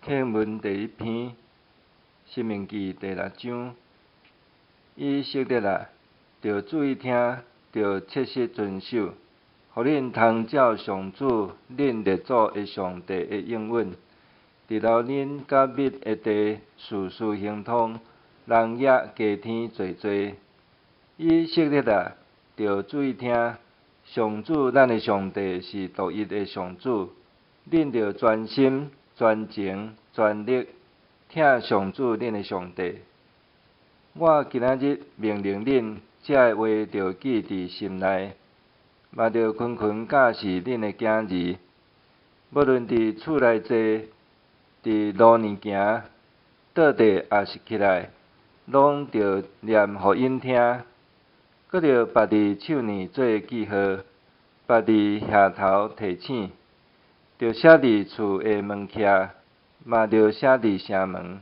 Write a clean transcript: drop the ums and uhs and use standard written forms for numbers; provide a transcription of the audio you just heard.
課文第一篇，申命記第六章。以色列啊，著注意聽，著切實遵守，予恁通照上主恁列祖的上帝的應允，佇流恁甲蜜的地，事事亨通，人也加添濟濟。以色列啊，著注意聽，上主咱的上帝是獨一的上主，恁著專心、專情、專力，疼上主恁的上帝。我今仔日命令恁，這个話著記佇心內，嘛著勤勤教示恁的囝兒。無論佇厝內坐，佇路呢行，倒地抑是起來，攏著念予𪜶聽。閣著縛佇手呢做記號，縛佇額頭提醒，著寫佇厝的門徛，嘛著寫佇城門。